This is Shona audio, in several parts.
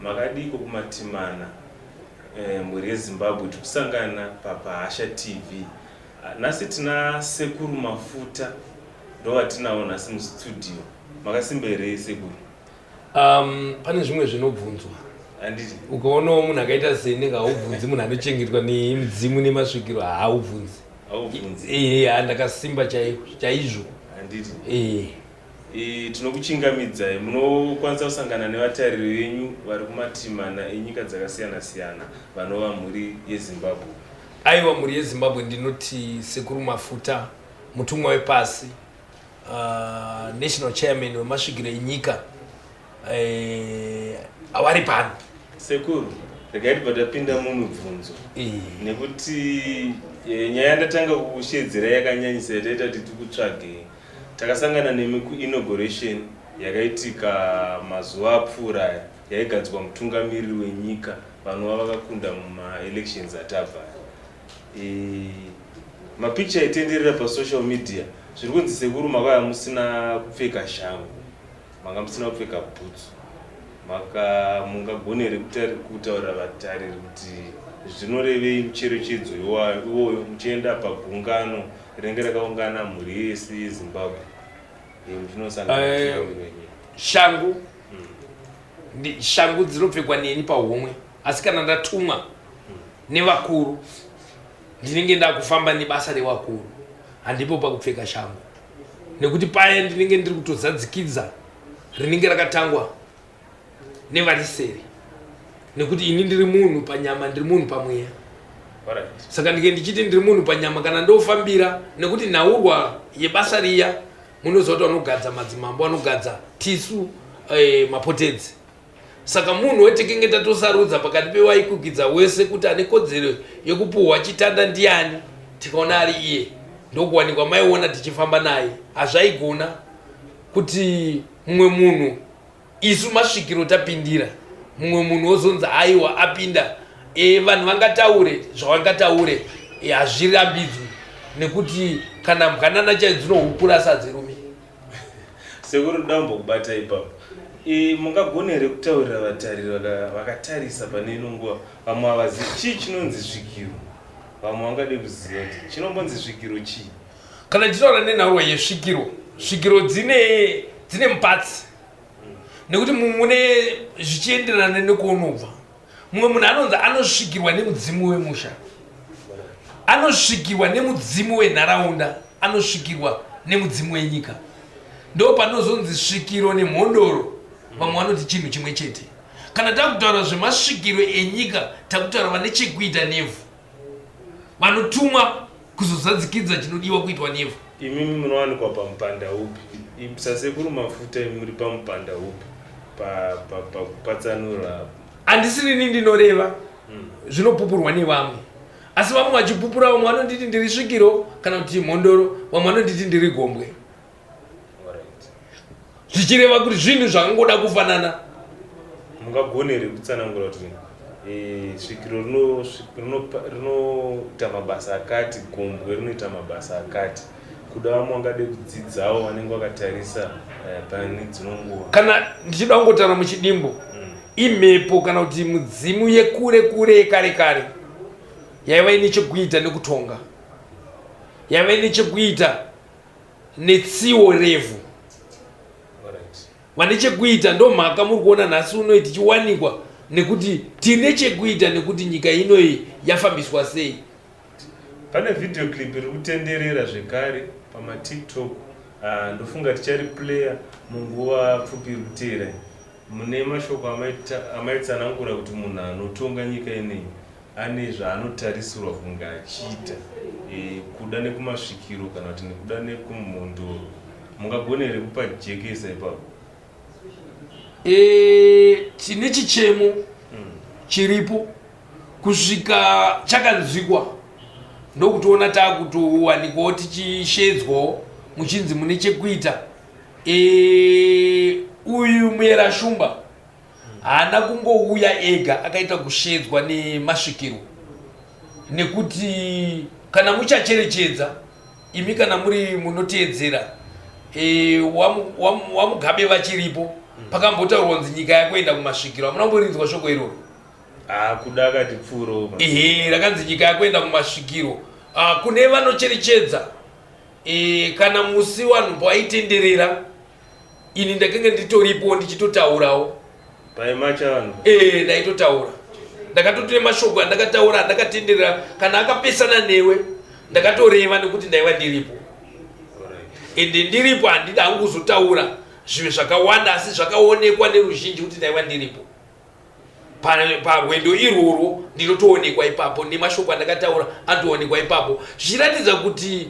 Makadiko kumatimana eh, mhuri yeZimbabwe tikusangana paPahasha TV. Ah, nhasi tina Sekuru Mafuta ndovatinawo nhasi mustudio. Makasimba here Sekuru? Um, pane zvimwe zvinobvunzwa Handiti? Ukaonawo munhu akaita seni haubvunzi munhu anochengetwa nemidzimu nemasvikiro haubvunzi. Haubvunzi. Ehe, ndakasimba chaizvo. Handiti? Ehe. E, tinokuchingamidzai munokwanisa kusangana nevatariri venyu vari kumatimana enyika dzakasiyana siyana vanova mhuri yeZimbabwe. Aiwa, mhuri yeZimbabwe, ndinoti Sekuru Mafuta, mutumwa wepasi, national chairman wemasvikiro enyika, avari pano. Sekuru, regai tibva tapinda mumibvunzo nekuti nyaya yandatanga kukushedzera yakanyanyisa yataita kuti tikutsvagei. Takasangana nemi kuinauguration yakaitika mazuva apfuura aya yaigadzwa mutungamiriri wenyika vanova vakakunda mumaelections atabva aya. E, mapicture aitenderera pasocial media zviri kunzi sekuru makauya musina kupfeka shangu, manga musina kupfeka bhutsu. Maka mungagone here kutaurira vatariri kuti zvinorevei mucherechedzo iwoyo muchienda pagungano rinenge rakaungana mhuri yese yeZimbabwe muchinosangana nemutungamiri wenyika? Shangu shangu dzinopfekwa neni pahomwe, asi kana ndatumwa nevakuru ndinenge ndakufamba nebasa revakuru, handipo pakupfeka shangu nekuti paya ndinenge ndiri kutozadzikidza rinenge rakatangwa nevariseri, nekuti ini ndiri munhu panyama, ndiri munhu pamweya. Saka ndike ndichiti ndiri munhu panyama kana ndofambira, nekuti nhaurwa yebasa riya munoziva kuti vanogadza madzimambo, vanogadza tisu mapotedzi. Saka munhu wetekenge tatosarudza pakati pewaikwikwidza wese kuti ane kodzero yekupuhwa chitanda ndiani, tikaona ari iye, ndokuwanikwa maiona tichifamba naye. Hazvaigona kuti mumwe munhu, isu masvikiro tapindira, mumwe munhu wozonzi aiwa apinda. Vanhu vangataure zvavangataure, hazvirambidzwi nekuti kana mbwanana chaidzo dzinohukura asi hadzirume. Sekuru, ndoda kumbokubata ipapo. E, mungagona here kutaurira vatariri vakatarisa pane ino nguva, vamwe havazivi chii chinonzi svikiro, vamwe vangade kuziva kuti chinombonzi svikiro chii? Kana tichitaura nenhaurwa yesvikiro, svikiro dzine mupatsi, nekuti mune zvichienderana nekuonobva. Mumwe munhu anonzi anosvikirwa nemudzimu wemusha, anosvikirwa nemudzimu wenharaunda, anosvikirwa nemudzimu wenyika. Ndo panozonzi svikiro nemhondoro, vamwe vanoti chinhu chimwe chete. Kana takutaura zvemasvikiro enyika, takutaura vane chekuita nevhu, vanotumwa kuzozadzikidza chinodiwa kuitwa nevhu. Imimi munowanikwa pamupanda upi? Sasekuru Mafuta, imi muri pamupanda upi pakupatsanura? Handisiri ini ndinoreva, zvinopupurwa nevamwe, asi vamwe vachipupura, vamwe vanonditi ndiri svikiro kana kuti mhondoro, vamwe vanonditi ndiri gombwe, zvichireva kuti zvinhu zvakangoda kufanana. Mungagone here kutsanangura kuti svikiro rinoita mabasa akati, gombwe rinoita mabasa akati, kuda vamwe vangade kudzidzawo vanenge vakatarisa pane dzino nguva? Kana ndichida kungotaura muchidimbo, imhepo kana kuti mudzimu yekure kure yekare kare yaiva ine chekuita nekutonga, yaiva ine chekuita netsiwo revhu, vane chekuita. Ndo mhaka muri kuona nhasi unoi tichiwanikwa, nekuti tine chekuita nekuti nyika inoyi yafambiswa sei. Pane video clip iri kutenderera zvekare pamaTikTok, ndofunga tichariplaya munguva pfupi iri kuteera. Mune mashoko amaitsanangura kuti munhu anotonga nyika ineyi ane zvaanotarisirwa kunge achiita, kuda nekumasvikiro kana kuti nekuda nekumhondoro. Mungagone here kupajekesa ipapo? Tine chichemo chiripo kusvika chakanzwikwa, ndokutoona takutowanikwawo tichishedzwawo muchinzi mune chekuita. Uyu Muyera Shumba haana kungouya ega, akaita kushedzwa nemasvikiro, nekuti kana muchacherechedza imi, kana muri munoteedzera, waMugabe vachiripo. Pakambotaurwa kunzi nyika yakuenda kumasvikiro, hamuna kumborinzwa shoko iroro? Ah, kuda akati pfuuro. Ehe, rakanzi nyika yakuenda kumasvikiro. Ah, kune vanocherechedza e, kana musi vanhu pawaitenderera ini ndakanga nditoripo ndichitotaurawo paimacha vanhu. E, ndaitotaura, ndakatotore mashoko andakataura andakatenderera, kana akapesana newe ndakatoreva nekuti ndaiva ndiripo. Ende ndiripo handida hangu kuzotaura zvinhu zvakawanda, asi zvakaonekwa neruzhinji kuti ndaiva ndiripo parwendo irworwo. Ndinotoonekwa ipapo nemashoko andakataura anotoonekwa ipapo, zvichiratidza kuti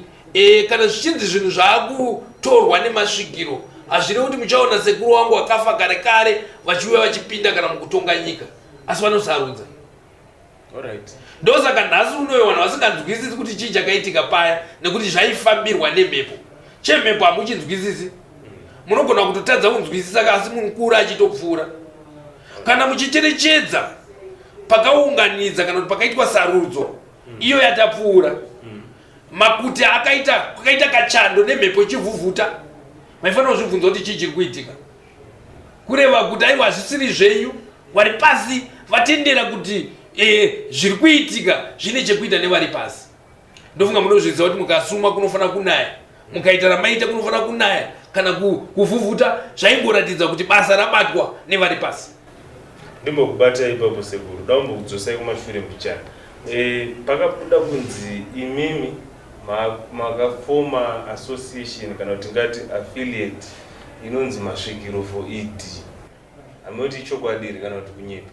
kana zvichinzi zvinhu zvaakutorwa nemasvikiro, hazvirevi kuti muchaona sekuru wangu akafa kare kare vachiuya vachipinda kana mukutonga nyika, asi vanosarudza. Ndosaka nhasi unoyo vanhu vasinganzwisisi kuti chii chakaitika paya, nekuti zvaifambirwa nemhepo. Chemhepo hamuchinzwisisi, munogona kutotadza kunzwisisa, asi mukuru achitopfuura. Kana muchicherechedza pakaunganidza kana kuti pakaitwa sarudzo iyo yatapfuura, makuti akaita kwakaita kachando nemhepo ichivhuvhuta, maifanira kuzvibvunza kuti chii chiri kuitika, kureva kuti aiwa, hazvisiri zvenyu, vari pasi vatendera kuti zviri kuitika zvine chekuita nevari pasi. Ndofunga munozviziva kuti mukasuma kunofanira kunaya, mukaita ramaita kunofanira kunaya kana kuvhuvhuta, zvaingoratidza kuti basa rabatwa nevari pasi. Ndimbokubata ipapo sekuru, daumbokudzosai kumashure mbichana. Pakabuda kunzi imimi makafoma association, kana kuti tingati affiliate, inonzi Masvikiro for ED. Hamoti ichokwadi here kana kuti kunyepa?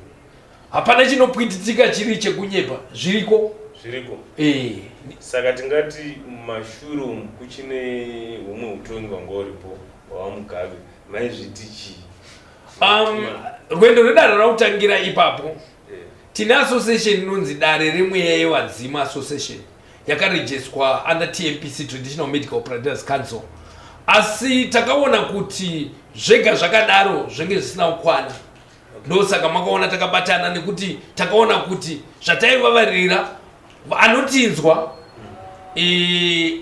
Hapana chinopwititika chiri chekunyepa, zviriko. Zviriko. E. Saka tingati mumashure umu kuchine humwe utongi hwanga huripo hwaVaMugabe, maizviti chii? Rwendo rwedare rautangira ipapo. Tine association inonzi Dare reMweya yeVadzimu Association, yakarejeswa under TMPC, Traditional Medical Practitioners Council, asi takaona kuti zvega zvakadaro zvenge zvisina kukwana. Ndosaka makaona takabatana, nekuti takaona kuti zvataivavarira anotinzwa,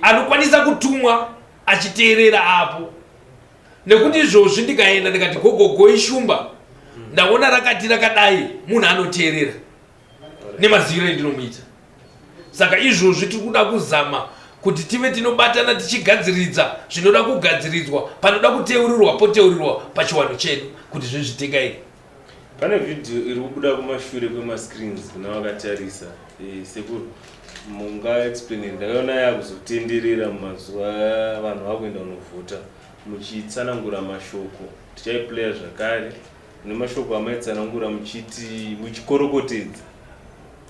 anokwanisa kutumwa achiteerera apo, nekuti izvozvi ndikaenda ndikati gogogoi shumba, ndaona rakati rakadai, munhu anoteerera nemaziviro endinomuita. Saka izvozvi tiri kuda kuzama kuti tive tinobatana tichigadziridza zvinoda kugadziridzwa, panoda kuteurirwa poteurirwa pachiwanhu chedu kuti zvinhu zvitekaire. Pane vhidhiyo iri kubuda kumashure kwemascreens kuna vakatarisa. Sekuru, mungaexplain? Ndakaona yakuzotenderera mumazuva vanhu vakuenda kunovhota, muchitsanangura mashoko. Tichaiplaya zvakare nemashoko amaitsanangura muchiti muchikorokotedza,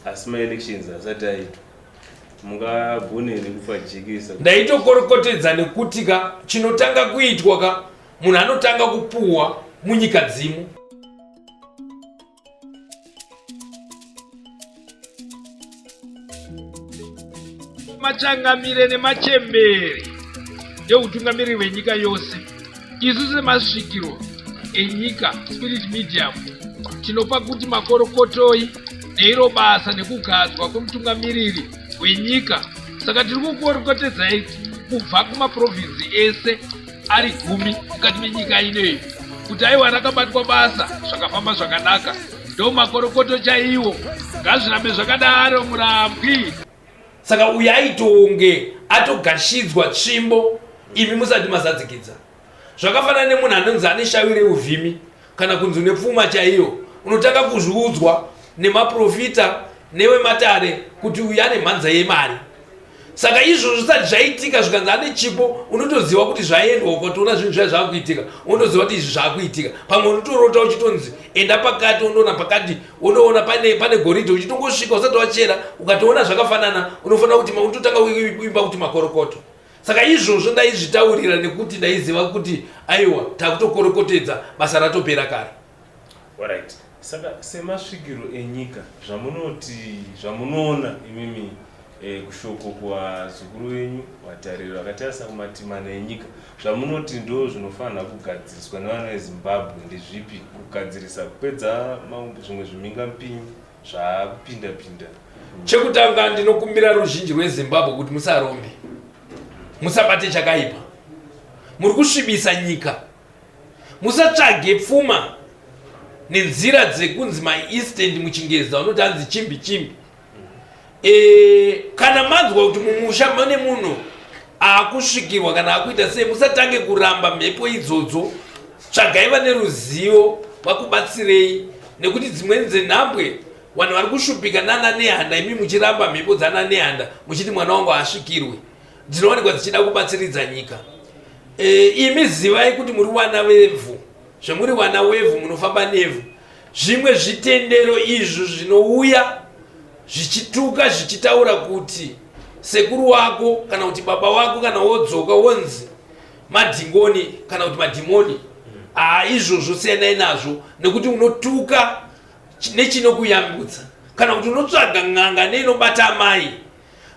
asi maelections asati aitwa. Mungagone here kupajekesa? Ndaitokorokotedza nekuti ka chinotanga kuitwa ka, munhu anotanga kupuhwa munyika dzimu. Machangamire nemachembere ndeutungamiriri hwenyika yose. Isu semasvikiro enyika, spirit medium, tinopa kuti makorokotoi neiro basa nekugadzwa kwemutungamiriri wenyika. Saka tiri kukorokotedzai kubva kumapurovhinzi ese ari 10 mukati menyika inoyi kuti aiwa, rakabatwa basa zvakafamba zvakanaka. Ndo makorokoto chaiwo, ngazvirambe zvakadaro murambwi. Saka uyu aitonge atogashidzwa tsvimbo imi musati mazadzikidza. Zvakafanana nemunhu anonzi ane shavi reuvhimi kana kunzi une pfuma chaiyo, unotanga kuzviudzwa nemaprofita newematare kuti uyu ane mhanza yemari. Saka izvozvo zvisati zvaitika, zvikanzi ane chipo, unotoziva kuti zvaendwa. Ukatoona zvinhu zvaya zvaakuitika, unotoziva kuti izvi zvaakuitika. Pamwe unotorota uchitonzi enda pakati, undoona pakati, unoona pane goridhe, uchitongosvika usati wachera, ukatoona zvakafanana, unofanira kuti unototanga kuimba kuti makorokoto. Saka izvozvo ndaizvitaurira nekuti ndaiziva kuti aiwa, takutokorokotedza, basa ratopera kare. Alright. Saka semasvikiro enyika, zvamunoti zvamunoona imimi, kushoko kuvazukuru venyu vatariri vakatarisa kumatimana enyika, zvamunoti ndo zvinofanira kugadziriswa nevana veZimbabwe ndezvipi kugadzirisa kupedza zvimwe zvimhingamupinyi zvaakupinda pinda? Chekutanga, ndinokumbira ruzhinji rweZimbabwe kuti musarombe, musabate chakaipa, muri kusvibisa nyika. Musatsvage pfuma nenzira dzekunzi maeastend muchingezi vanoti hanzi chimbi chimbi. Kana manzwa kuti mumusha mune munhu akusvikirwa kana akuita sei, musatange kuramba mhepo idzodzo. Tsvagai vane ruzivo vakubatsirei, nekuti dzimweni dzenhambwe vanhu vari kushupika nana Nehanda, imi muchiramba mhepo dzana Nehanda muchiti mwana wangu haasvikirwe, dzinowanikwa dzichida kubatsiridza nyika. Imi zivai kuti muri vana vevhu, zvemuri vana wevhu munofamba nevhu. Zvimwe zvitendero izvo zvinouya zvichituka zvichitaura kuti sekuru wako kana kuti baba wako kana wodzoka wonzi madhingoni kana kuti madhimoni, haa, izvozvo siyanai nazvo, nekuti unotuka nechinokuyambutsa kana kuti unotsvaga n'anga neinobata amai.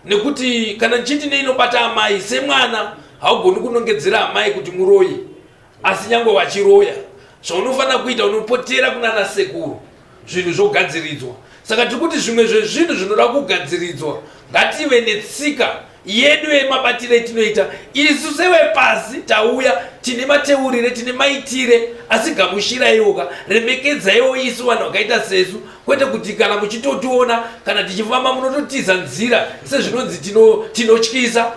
Nekuti kana ndichiti neinobata amai, semwana haugoni kunongedzera amai kuti muroyi, asi nyange vachiroya, zvaunofanira kuita unopotera kunana sekuru, zvinhu zvogadziridzwa. Saka tiri kuti zvimwe zvezvinhu zvinoda kugadziridzwa, ngative netsika yedu yemabatiro etinoita isu sevepasi. Tauya tine mateurire, tine maitire, asi gamushiraiwoka, remekedzaiwo isu vanhu vakaita sesu, kwete kuti kana muchitotiona kana tichifamba munototiza nzira sezvinonzi tinotyisa.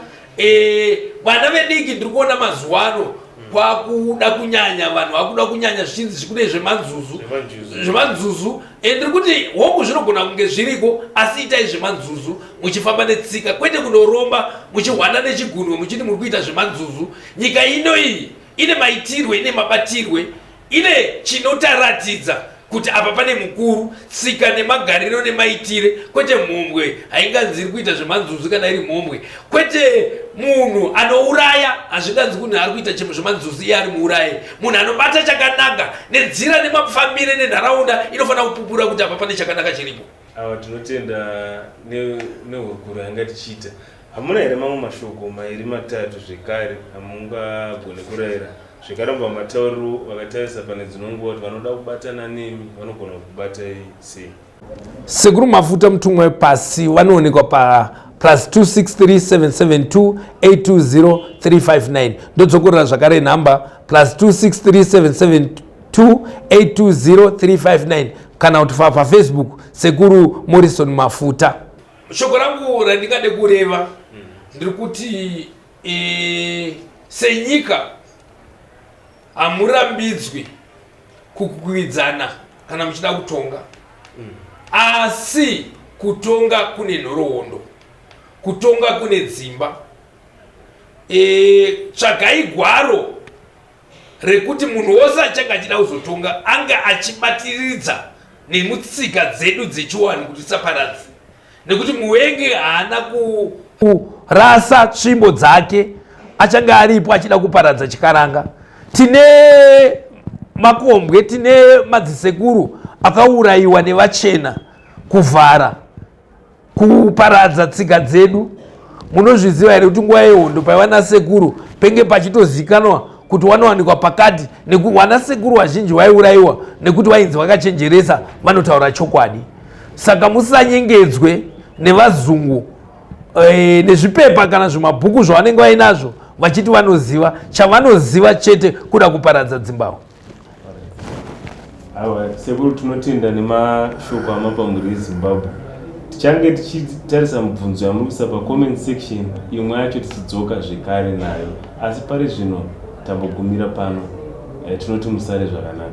Vana vediki ndiri kuona mazuva ano kwakuda kunyanya, vanhu vakuda kunyanya zvichinzi zvikune zvemanzuzu. Zvemanjuzu. Zvemanzuzu. Ndiri kuti hongu, zvinogona kunge zviriko, asi itai zvemanzuzu muchifamba netsika, kwete kunoromba muchihwanda nechigunwe muchiti muri kuita zvemanzuzu. Nyika ino iyi ine maitirwe, ine mabatirwe, ine chinotaratidza kuti apa pane mukuru, tsika nemagariro nemaitire. Kwete mhombwe hainganzi iri kuita zvemanzuzu kana iri mhombwe, kwete munhu anouraya hazvinganzi kunhu ari kuita chemo zvemanzuzu iye ari muuraye. Munhu anobata chakanaka nenzira nemafambire nenharaunda inofanira kupupura kuti apa pane chakanaka chiripo. Ava tinotenda nehurukuro yanga tichiita. Hamuna here mamwe mashoko mairi matatu zvekare amungagone kurayira zvekare mubva matauriro vakatarisa pane dzino nguva, kuti vanoda kubatana nemi vanogona kukubatai sei? Sekuru Mafuta mutumwa wepasi vanoonekwa pa +263 772 820 359. Ndodzokorora zvakare nhamba, +263 772 820 359, kana kuti paFacebook Sekuru Morrison Mafuta. Shoko rangu randingade kureva, ndiri kuti senyika hamurambidzwi kukwikwidzana kana muchida kutonga, asi kutonga kune nhoroondo, kutonga kune dzimba. Tsvagai gwaro rekuti munhu wose achange achida kuzotonga ange achibatiridza nemutsika dzedu dzechiwani kuti tisaparadze, nekuti muvengi haana kurasa tsvimbo dzake, achange aripo achida kuparadza chikaranga. Tine makombwe, tine madzisekuru akaurayiwa nevachena kuvhara kuparadza tsika dzedu. Munozviziva here kuti nguva yehondo paiva nasekuru penge pachitozikanwa kuti wanowanikwa pakati, nekuti sekuru vazhinji vaiurayiwa nekuti vainzi vakachenjeresa, vanotaura chokwadi? Saka musanyengedzwe nevazungu nezvipepa kana zvimabhuku zvavanenge vainazvo vachiti vanoziva. Chavanoziva chete kuda kuparadza dzimbahwe. Aiwa sekuru, tinotenda nemashoko amapa mhuri yeZimbabwe. Tichange tichitarisa mibvunzo yamuri kuisa pacomment section, imwe yacho tichidzoka zvekare nayo, asi pari zvino tambogumira pano. Tinoti musare zvakanaka.